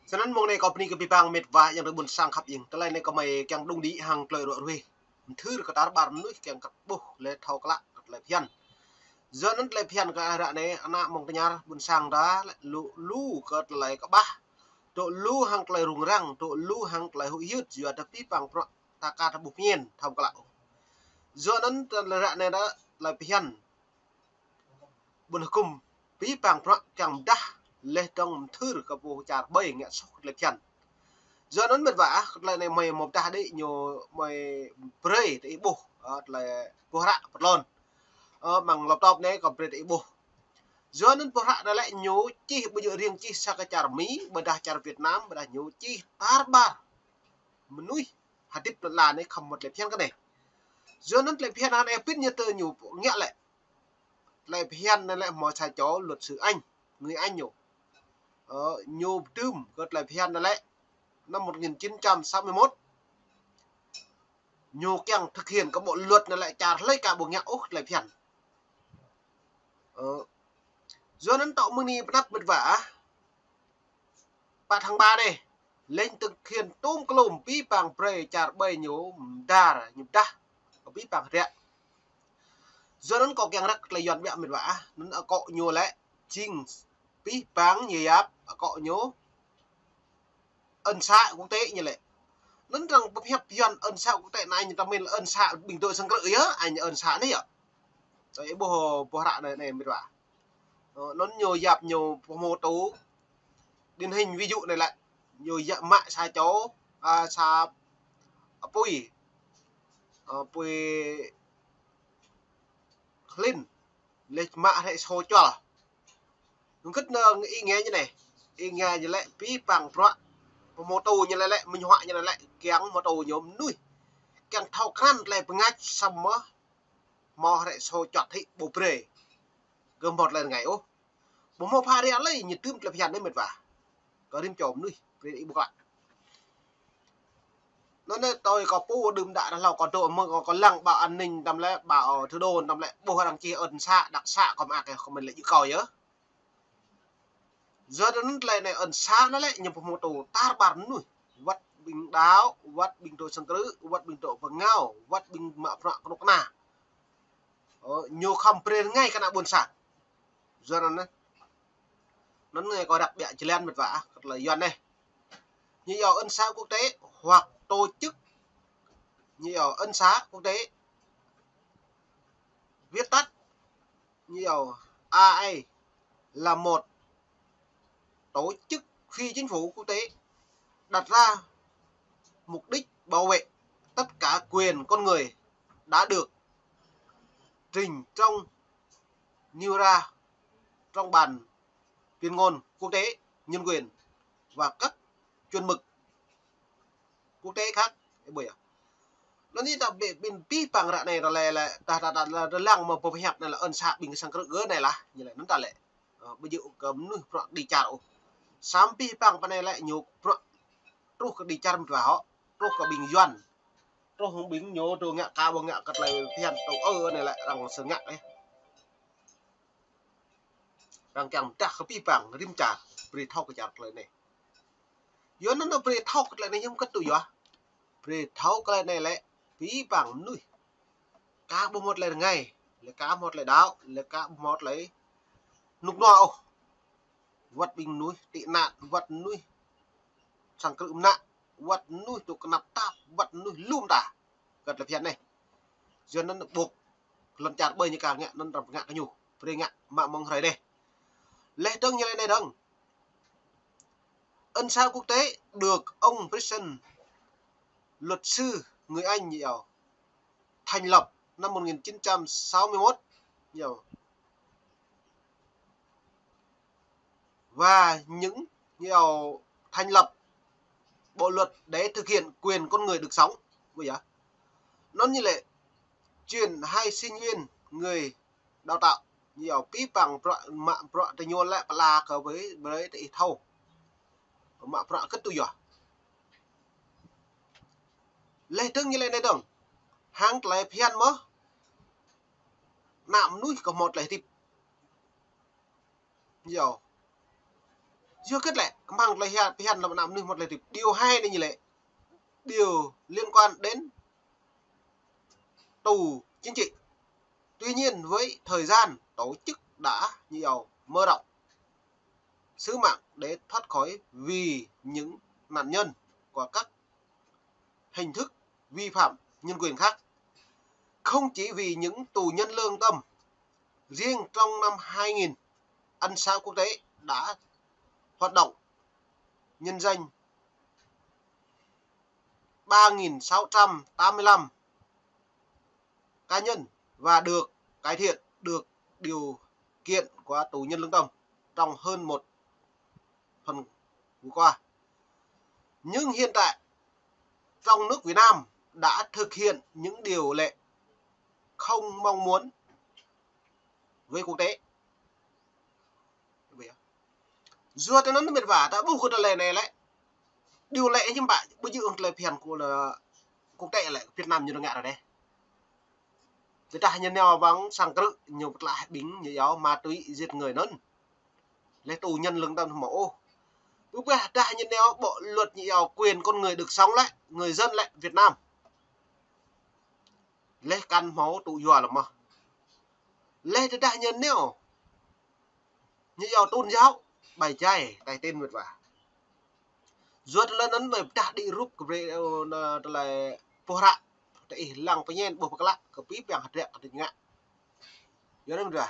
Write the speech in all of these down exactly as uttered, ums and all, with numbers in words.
Snăn mông anai kâo bơni kơ abih bang met wa ayŏng adơi ƀuôn sang khăp ing. Tơlơi anai kâo mơ̆ng kiăng đŭng đĭ hăng tơlơi ruă ruih. Mthưr kơ tar ƀar mnuih kiăng kơ ƀuh lĕ thâo klă kơ tơlơi phiăn. Yua anăn tơlơi phiăn kơ ară anai, ană mơ̆ng tơñar ƀuôn sang ta, lĕ lu, lu kơ tơlơi kơƀah. Tŭ lu hăng tơlơi rŭng răng, tŭ lu hăng tơlơi huĭ hyưt, yua ta abih bang bruă ta ka ta ƀuh pơñen, thâo klă. Yua anăn tơlơi ară anai ta tơlơi phiăn. Ƀuôn hgŭm abih bang bruă kiăng mdah leh dơ̆ng mthưr kơ pô čar ƀai ngă soh kơ tơlơi phiăn. Yua anăn met wa ah, kơ tơlơi anai mơi mơ̆ mdah đĭ ñu mơi brơi tơ ih ƀuh, ơ, tơlơi boh hră pơtlôn. Ơ, mơ̆ng laptop anai kâo brơi tơ ih ƀuh. Yua anăn boh hră anai lĕ ñu čih ƀu djơ̆ riêng čih sa kơ čar Mi, ƀôdah čar Việt Nam, ƀôdah ñu čih tar ƀar mnuih hơdip lăn ala anai khŏm mŭt tơlơi phiăn kơ anai. Yua anăn tơlơi phiăn anai pĭt ñu tơ ñu ngă lĕ. Tơlơi phiăn anai lĕ mơ̆ sa čô luật sư Anh, người Anh ñu. Ơ, ñu pơdưm kơ tơlơi phiăn anai lĕ năm một nghìn chín trăm sáu mươi mốt. Ñu kiăng thực hiện kơ bộ luật anai lĕ čar hlơi ka ƀu ngă ôh tơlơi phiăn. Ơ, yua anăn tŏ mơ̆ng anai pơnăp met wa ah. Pă tháng ba anai, lĕ thực hiện tŭm klôm abih bang brơi čar ƀai ñu mdar, ñu mdah, abih bang hră. Yua anăn kâo kiăng răk tơlơi Yuăn ƀiă met wa ah, anăn akŏ ñu lĕ jing abih bang ñu yap, akŏ ñu ân xá quốc tế ñu lĕ. Anăn arăng pơhiăp Yuăn ân xá quốc tế anai ñu tơmin ân xá ƀing dŏ sang krư̆ yơh, anai ân xá anai yơh. Tơl ih ƀuh boh hră anai, anai met wa. Ơ, anăn ñu yap ñu pơhmutu. Điển hình ví dụ anai lĕ, ñu yap mă sa čô, a, sa apui. Ơ, apui Klin. Leh mă hrĕ sô čuăl. Ngĭt nơ ih ngă ñu anai. Ih ngă ñu lĕ abih bang bruă. Pơhmutu ñu lĕ lĕ, minh họa ñu lĕ lĕ, kiăng pơhmutu ñu mnuih. Kiăng thâo krăn tơlơi pơngač samơ̆ mă hrĕ sô čuăt hĭ ƀu brơi. Kơ mŭt tơlơi rơngai ôh. Ƀu mâo pha ria lơi ñu tŭm tơlơi phiăn anai met wa. Kơ rĭm čô mnuih, brơi ih ƀuh klă. Anăn anai tui kâo pô đưm đă ră hlâo kâo dŏ mơ̆ng kâo, kâo lăng báo an ninh tăm lĕ, báo Thủ đô tăm lĕ, ƀuh arăng čih ân xá, đặc xá kâo mă kơ kâo mĭn lĕ djơ̆ kâo yơh. Yua anăn tơlơi anai ân xá anai lĕ ñu pơhmutu tar ƀar mnuih. Wăt ƀing đaŏ, wăt ƀing dŏ sang krư̆, wăt ƀing dŏ bơngao, wăt ƀing mă bruă kơnuk kơna. Ơ, ñu khŏm brơi rơngai kơ ană ƀuôn sang. Yua anăn anai. Anăn anai kâo răk ƀiă jơlan met wa ah, kơ tơlơi Yuăn anai. Ñu yua ân xá quốc tế hoặc tổ chức. Ñu yua ân xá quốc tế. Viết tắt. Ñu yua A I là một tổ chức phi chính phủ quốc tế đặt ra mục đích bảo vệ tất cả quyền con người đã được trình trong nêu ra trong bản tuyên ngôn quốc tế nhân quyền và các chuẩn mực quốc tế khác. Ơ, ƀuh yơh. Anăn anai ta ƀĭ, ƀĭ abih bang ră anai ta lĕ, lĕ, ta, ta, ta, ta, ta lăng mơ̆ pơhiăp anai lĕ ân xá ƀing sang krư̆ gơ̆ anai lah, ñu lĕ anăn ta lĕ. Ơ, ƀu djơ̆ kơ mnuih bruă kơđi čar ôh. Samơ̆ abih bang pơ anai lĕ ñu bruă truh kơ kơđi čar met wa hŏ, truh kơ ƀing Yuăn. Truh hŏng ƀing ñu dŏ ngă ka ƀu ngă kơ tơlơi phiăn tŭ ơ anai lĕ arăng sơngă ih. Arăng kiăng mdah kơ abih bang rĭm čar, brơi thâo kơ čar tơlơi anai. Yua anăn brơi thâo kơ tơlơi anai hiam kơ tŭ yơh. Brơi thâo kơ tơlơi anai lĕ abih bang mnuih. Ka ƀu mŭt tơlơi rơngai, lĕ ka mŭt tơlơi đaŏ, lĕ ka mŭt tơlơi nuk nua ôh. Wăt ƀing mnuih tị nạn, wăt mnuih sang krư̆ mơnă, wăt mnuih dŏ kơnăp tap, wăt mnuih lŏm ta. Kơ tơlơi phiăn anai. Yua anăn ƀuh lŏn čar ƀơi ñu ka ngă, anăn arăng pơngă kơ ñu. Brơi ngă mă mơ̆ng hrơi anai. Leh dơ̆ng ñu lĕ anai dơ̆ng. Ân xá quốc tế được ông Brisson, luật sư người Anh, yơh, thành lập năm một nghìn chín trăm sáu mươi mốt, yơh. Và những, yơh, thành lập bộ luật để thực hiện quyền con người được sống. Ƀuh yơh. Anăn ñu lĕ truyền hai sinh viên người đào tạo. Yơh, abih bang bruă, mă bruă tơ ñu lĕ pơala kơ brơi, brơi tơ ih thâo. Mă bruă kơ tŭ yơh. Leh dơ̆ng ñu lĕ anai dơ̆ng. Hăng tơlơi phiăn mơ̆. Ană mnuih kơ mŭt tơlơi hơdip. Yơh. Yua kơ lĕ, mơ̆ng tơlơi hian, phiăn lăm ană mơnuih mơ̆t lĕ, điều hai anai ñu lĕ, điều liên quan đến tù chính trị. Tuy nhiên, với thời gian tổ chức đã nhiều mở rộng sứ mạng để thoát khỏi vì những nạn nhân của các hình thức vi phạm nhân quyền khác. Không chỉ vì những tù nhân lương tâm, riêng trong năm hai nghìn, Ân xá Quốc tế đã hoạt động nhân danh ba nghìn sáu trăm tám mươi lăm cá nhân và được cải thiện được điều kiện của tù nhân lương tâm trong hơn một phần vừa qua. Nhưng hiện tại, trong nước Việt Nam đã thực hiện những điều lệ không mong muốn với quốc tế. Yua tơnăn mĕt wa, ta ƀuh kơ tơlơi anai lĕ, điều lệ hiư̆m pă, ƀu djơ̆ tơlơi phiăn kơ quốc tế lĕ, Việt Nam ñu ngă ră anai. Tơdah ñu nao ƀăng sang krư̆, ñu pơtlaih ƀing ñu iâu ma túy giết người anŭn. Lĕ tù nhân lương tâm mơ̆ ôh. Ƀu ƀuh tơdah ñu nao bộ luật ñu iâu quyền con người được sống lĕ, người dân lĕ Việt Nam. Lĕ kăn hmâo tŭ yua lơ̆m mơ̆. Lĕ tơdah ñu nao ñu iâu tôn giáo, bài chay, tai tên mĕt wa. Yua tơlơi anŭn mơi pơdah đĭ rup kơ brơi, ơ, tơlơi pơhră, tơ ih lăng pơñen ƀuh pơklă, kơ pĭ păng hơdră kơ tơña. Yua anŭn mĕt wa.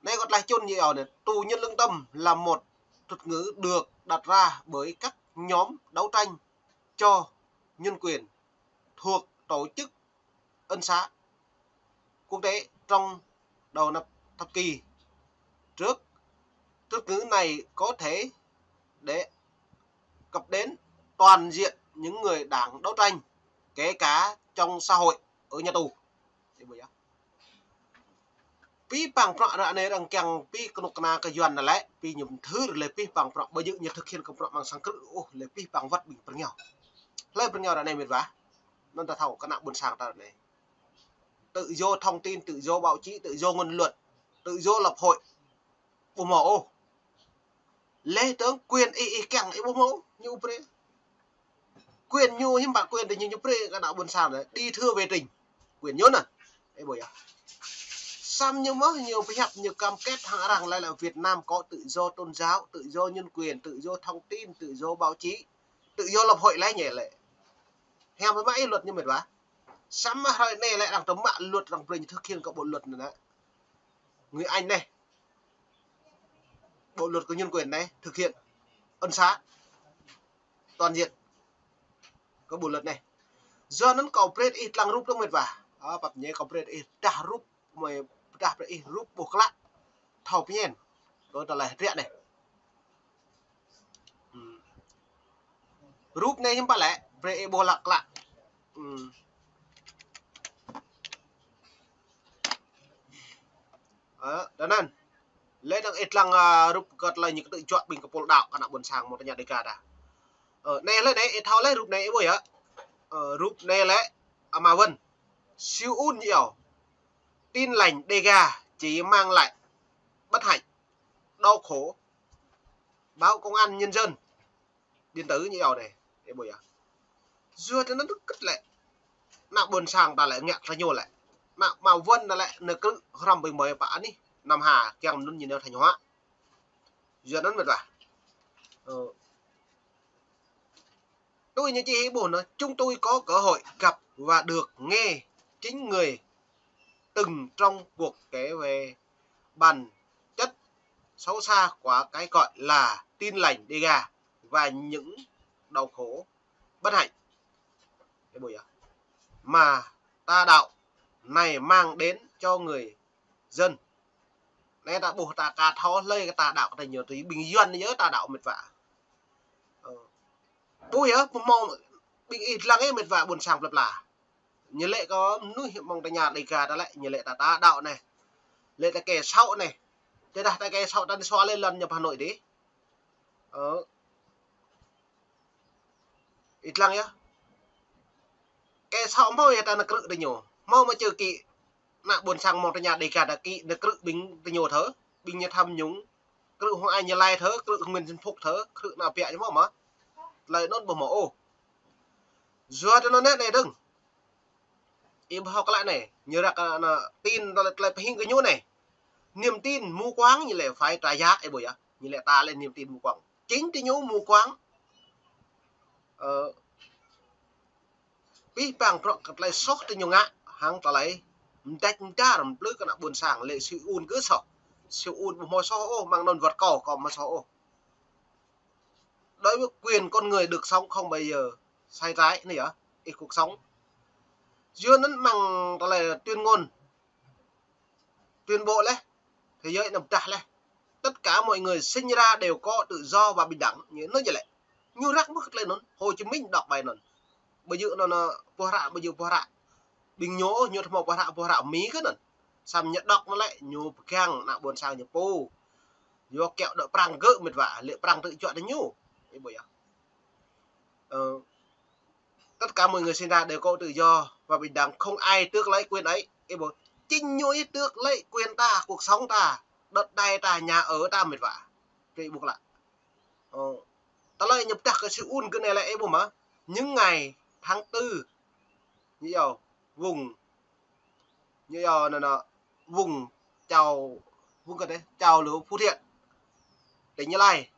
Anai kơ tơlơi čun ñu iâu anai, tù nhân lương tâm là một thuật ngữ được đặt ra bởi các nhóm đấu tranh cho nhân quyền thuộc tổ chức Ân xá Quốc tế trong đầu năm thập kỷ trước. Từ ngữ này có thể đề cập đến toàn diện những người đang đấu tranh, kể cả trong xã hội, ở nhà tù. Pĭ păng prăk ră anai răng kiăng pĭ kơnuk kơna kơ Yuan anai lĕ, pĭ ñu thưr lĕ pĭ păng prăk ƀu djơ̆ ñu thực hiện kơ prăk mơ̆ng sang krư̆ ôh, lĕ pĭ păng wơ̆t ƀing pơrơngiao. Hlơi pơrơngiao ră anai mĕt wa. Anŭn ta thâo kơ ană ƀôn sang ta ră anai. Tự do thông tin, tự do báo chí, tự do ngôn luận, tự do lập hội. Ƀu hmâo ôh. Lĕ tơ̆ng quyền ih, ih kiăng ih ƀu hmâo, ñu brơi. Quyền ñu hiư̆m pă quyền tơ ñu, ñu brơi kơ ană ƀôn sang anai, đi thưa về trình. Quyền ñu anŭn. Ih ƀuh yơh. Samơ̆ ñu mơ̆ ñu pơhiăp ñu cam kết hăng arăng lĕ lĕ Việt Nam có tự do tôn giáo, tự do nhân quyền, tự do thông tin, tự do báo chí, tự do lập hội lĕ ñu lĕ. Hiam pơmă ih luật ñu mĕt wa. Samơ̆ hrơi anai lĕ arăng tơmă luật arăng brơi ñu thực hiện kơ bộ luật anai anai. Người Anh anai. Bộ luật của nhân quyền anai thực hiện ân xá toàn diện kơ bộ luật anai. Yua anŭn kâo brơi ih lăng rup tơ mĕt wa. Ơ, pap ñe kâo brơi ih pơdah rup, mơi pơdah brơi ih rup ƀuh klă. Thâo pơñen. Kơ tơlơi hơdră anai. Rup anai hiư̆m pă lĕ, brơi ih ƀuh klă klă. Ơ, tơnăn. Lĕ dăng ih lăng, ơ, rup kơ tơlơi ñu kơtư̆ juă ƀing kơpul đaŏ kơ ană ƀôn sang mơ̆ng tơña Dega ta. Ơ, anai lĕ anai, ih thâo lĕ rup anai ih ƀuh yơh. Ơ, rup anai lĕ, ama Vân. Siu un ñu iâu. Tin lành Dega chỉ mang lại bất hạnh, đau khổ. Báo Công an Nhân dân điện tử ñu iâu anai, ih ƀuh yơh. Yua tơnăn tơ kơ̆t lĕ. Ană ƀôn sang ta lĕ ngă tơ ñu lĕ. Ană ama Vân anai lĕ nao krư̆ hrăm ƀing mơi pă anih. Năm ha kiăng mơnŭn ñu nao Thanh Hóa. Yua anŭn mĕt wa. Ơ. Tui ñu čih ih ƀuh anai, chúng tôi có cơ hội gặp và được nghe chính người từng trong cuộc kể về bản chất xấu xa của cái gọi là Tin lành Dega và những đau khổ bất hạnh. Ih ƀuh yơh. Mà tà đạo này mang đến cho người dân. Anai ta ƀuh ta ka thâo hlơi kơ tà đạo kơ tơ ñu, tơ ƀing Yuan yơh tà đạo mĕt wa. Ơ. Ƀuh yơh, ƀuh mơ̆ng ƀing ih lăng ih mĕt wa ƀôn sang plơi pla. Ñu lĕ kơ mơnuih mơ̆ng tơña Dega ta lĕ, ñu lĕ ta tà đạo anai. Lĕ ta kẻ xấu anai. Tơdah ta kẻ xấu ta nao sua lĕ lŏn ñu pơ Hà Nội dih. Ơ. Ih lăng yơh. Kẻ xấu hmâo yơh ta nao krư̆ tơ ñu. Hmâo mă čơ kĭ ană ƀôn sang mơ̆ng tơña Dega ta kĭ nao krư̆ ƀing tơ ñu thơ. Ƀing ñu tham nhũng. Krư̆ hăng ai Như Lai thơ, krư̆ Nguyễn Xuân Phúc thơ, krư̆ ană ƀiă ñu mơ̆. Tơlơi anŭn ƀu hmâo ôh. Yua tơ anŭn anai dơ̆ng. Ih ƀuh hŏk klă anai, ñu răk ană tin tơlơi, tơlơi pơhing kơ ñu anai. Niềm tin mù quáng ñu lĕ phải trả giá, ih ƀuh yơh. Ñu lĕ ta lĕ niềm tin mù quáng. Chính tơ ñu mù quáng. Ơ, pih pang bruă kơ tơlơi soh tơ ñu ngă, hăng tơlơi mơdăč mơdar mơplư kơ ană ƀôn sang lĕ Seoul kơ soh. Seoul ƀu hmâo soh ôh, mơ̆ng anŭn wơ̆t kâo, kâo ƀu hmâo soh ôh. Đối với quyền con người được sống không bao giờ sai trái, anai yơh, ih cuộc sống. Yua anŭn mơ̆ng tơlơi tuyên ngôn, tuyên bố laih, thế giới anŭn pơdah laih. Tất cả mọi người sinh ra đều có tự do và bình đẳng. Ñu anŭn yơh lĕ. Ñu răk mơ̆ kơ tơlơi anŭn, Hồ Chí Minh đŏk ƀai anŭn. Ƀu djơ̆ anŭn, anŭn, pơhră, ƀu djơ̆ pơhră ƀing ñu, ñu tơ hmâo pơhră, pơhră Mi kơ anŭn. Samơ̆ ñu đŏk anŭn lĕ, ñu pơgang ană ƀôn sang ñu pô. Yua kiaŏ đŏk Prăng gơ̆ mĕt wa, lĕ Prăng tŭ juă tơ ñu. Ih ƀuh yơh. Ơ, tất cả mọi người sinh ra đều có tự do và bình đẳng, không ai tước lấy quyền ấy. Ih ƀuh, chính ñu ih tước lấy quyền ta, cuộc sống ta, đất đai ta, nhà ở ta mĕt wa. Ih ƀuh klă. Ơ, tơlơi ñu pơdah kơ Seoul kơ anai lĕ ih ƀuh mơ̆. Những ngày tháng tư, ñu yua vùng, ñu yua anŭn, anŭn, vùng Chao, vùng kơ anai, Chao Lũ Phú Thiện, tỉnh Gia Lai,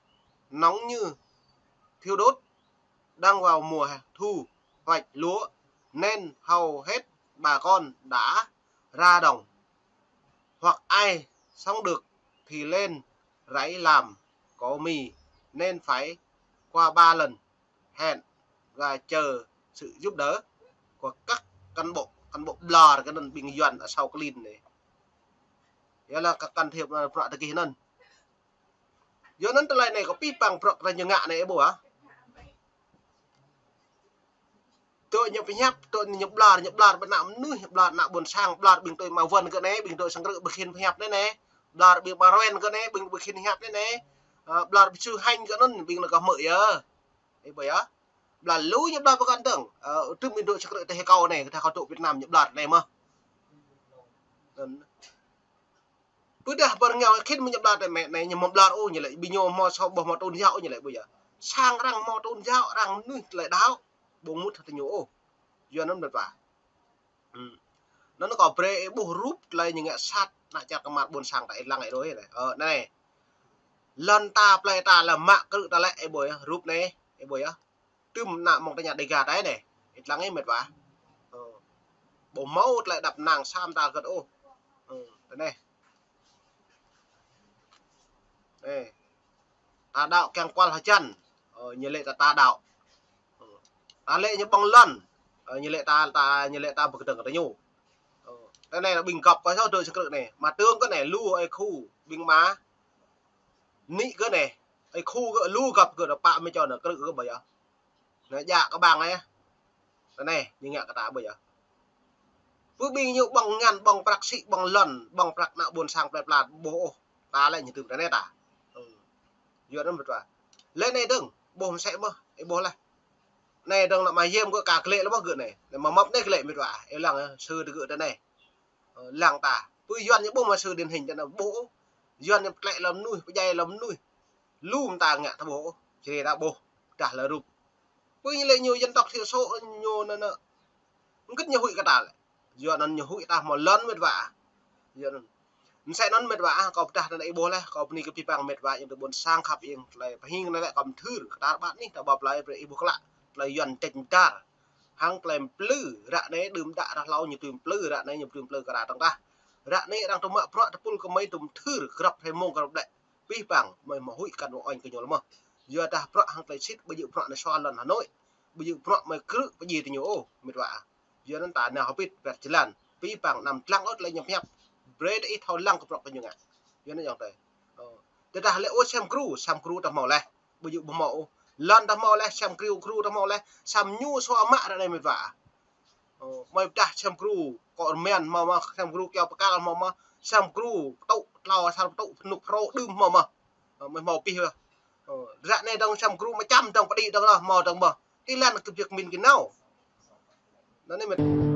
nóng như thiêu đốt, đang vào mùa thu hoạch lúa nên hầu hết bà con đã ra đồng, hoặc ai sống được thì lên rẫy làm cỏ mì, nên phải qua ba lần hẹn và chờ sự giúp đỡ của các cán bộ, cán bộ ƀlŏr kơ anŭn ƀing Yuan asâu klin anai. Yua lĕ kơ can thiệp, ơ, bruă tơ gih anŭn. Yua anŭn tơlơi anai kơ pih pang bruă kơ ñu ngă anai ih ƀuh ah. Tơ ñu pơhiăp, tơ ñu ƀlŏr, ñu ƀlŏr ƀơi ană mơnuih, ƀlŏr ană ƀôn sang, ƀlŏr ƀing tui Ma Wan kơ anai, ƀing tui sang krư̆ ƀu khĭn pơhiăp anai anai. Ƀlŏr ƀing Ba Ren kơ anai, ƀing ƀu khĭn pơhiăp anai anai. Ơ, ƀlŏr ƀing Su Hanh kơ anŭn, ƀing anŭn kơ hmư̆ yơh. Ih ƀuh yơh. Ƀlŏr lu ñu ƀlŏr pơkŏn tơ̆ng. Ơ, tơm ƀing tui sang krư̆ tơ hĭ kâo anai, kơ tah kâo tŭ Việt Nam ñu ƀlŏr anai mơ̆. Anŭn. Pơdah ƀar ngeo khĭn mơ̆ ñu ƀlŏr tơ mĕ anai, ñu mơ̆ ƀlŏr ôh, ñu lĕ ƀing ñu hmâo soh ƀu hmâo tôn giáo ôh, ñu lĕ ƀuh yơh. Sang arăng hmâo tôn giáo, arăng mơnuih tơlơi đaŏ, ƀu mŭt hơtơ ñu ôh. Yua anŭn mĕt wa. Hmm. Anŭn kâo brơi ih ƀuh rup tơlơi ñu ngă sat, ană čar kơmar ƀôn sang ta ih lăng ih đơi anai. Ơ, anai. Lŏn ta plơi ta lĕ mă krư̆ ta lĕ ih ƀuh yơh, rup anai, ih ƀuh yơh. Tơm ană mơ̆ng tơña Dega ta anai. Ih lăng ih mĕt wa. Ơ. Ƀu hmâo tơlơi đăp năng sa mơta hơget ôh. Ơ, tơ anai. Ơ. Ta đaŏ kiăng kual hơjăn. Ơ, ñu lĕ ta, ta đaŏ. Ơ. Ta lĕ ñu ƀơ̆ng lŏn. Ơ, ñu lĕ ta, ta, ñu lĕ ta ƀu kơdơ̆ng tơ ñu. Ơ. Tơ anai lĕ ƀing gŏp kơ sô dŏ sang krư̆ anai. Mă tơ̆ng kơ anai, lu ơi khu, ƀing mă. Nik kơ anai. Ơi khu kơ lu gŏp kơ ta pă mĕ čô ană krư̆ kơ ƀuh yơh. Anai djă kơ ƀang anai. Tơ anai, ñu ngă kơ ta ƀuh yơh. Pơ ƀing ñu ƀơ̆ng ngăn, ƀơ̆ng prăk sĭ, ƀơ̆ng lŏn, ƀơ̆ng prăk ană ƀôn sang plơi pla ƀuh ôh. Ta lĕ ñu tơm tơ anai ta. Ơ. Yua anŭn mĕt wa. Lĕ anai dơ̆ng, ƀuh mơsĕ mơ̆, ih ƀuh laih. Anai dơ̆ng ană mă yem kơ ka glĕ lĕ mơ̆ gơ̆ anai. Anai mă măp anai glĕ mĕt wa. Ih lăng, ơ, sư tơ gơ̆ tơ anai. Ơ, lăng ta. Pơ Yuan ñu ƀuh mă sư điển hình tơ anai ƀuh ôh. Yuan ñu pơtlĕ lăm mơnuih, pơdjai lăm mơnuih. Lu mơta ngă ta ƀuh ôh. Čơrê ta ƀuh. Dah lĕ rup. Pơ ñu lĕ ñu dân tộc thiểu số ñu anŭn anŭn. Hơget ñu huĭ kơ ta lĕ. Yua anŭn ñu huĭ ta hmâo lŏn mĕt wa. Yua anŭn. Mơsĕ anŭn mĕt wa, kâo pơdah tơ anai ih ƀuh laih, kâo bơni kơ pih pang mĕt wa, ayŏng adơi ƀôn sang khăp ing, tơlơi pơhing anai lĕ kâo mơthưr, kơ ta ƀă anih, ta ƀă plơi, brơi ih ƀuh klă, tơlơi Yuan tĕč mơdar. Hăng tơlơi mơplư, ră anai đưm đă ră hlâo ñu tui mơplư, ră anai ñu tui mơplư kơ ră tơ̆ng tah. Ră anai arăng tŭ mă bruă tơpul kơ mơi tŭ mơthưr, grăp hrơi mông grăp lĕ. Pih pang, mơi hmâo huĭ kăn ôh ônh kơ ñu lĕ mơ̆. Yua dah bruă hăng tơlơi sĭt, ƀu djơ̆ bruă anai sua lŏn Hà Nội. Ƀu djơ̆ bruă mơi krư̆ pơdjai tơ ñu ôh, mĕt wa. Yua anŭn ta nao hơbĭt pĕt jơlan. Pih pang anăm lăng ôh tơlơi ñu pơhiăp. Brơi tơ ih thâo lăng kơ bruă kơ ñu ngă. Yua anŭn ayŏng adơi. Ơ. Tơdah lĕ ôh sem gru, sem gru ta hmâo laih. Ƀu djơ̆ ƀu hmâo ôh. Lŏn ta hmâo laih, sem gru, gru ta hmâo laih. Sem ñu sua mă ră anai mĕt wa. Ơ, mơi pơdah sem gru, kơ rơmen hmâo mơ̆, sem gru kiao pơkal hmâo mơ̆, sem gru pơtŭ, tlâo asar pơtŭ, pơnuk phrô đưm hmâo mơ̆. Ơ, mơi hmâo pih yơh. Ơ, ră anai dơ̆ng sem gru mơčăm dơ̆ng pơđĭ dơ̆ng lah, hmâo dơ̆ng mơ̆. Ti lăn kơ việc min kơ nao. Anŭn anai mĕt.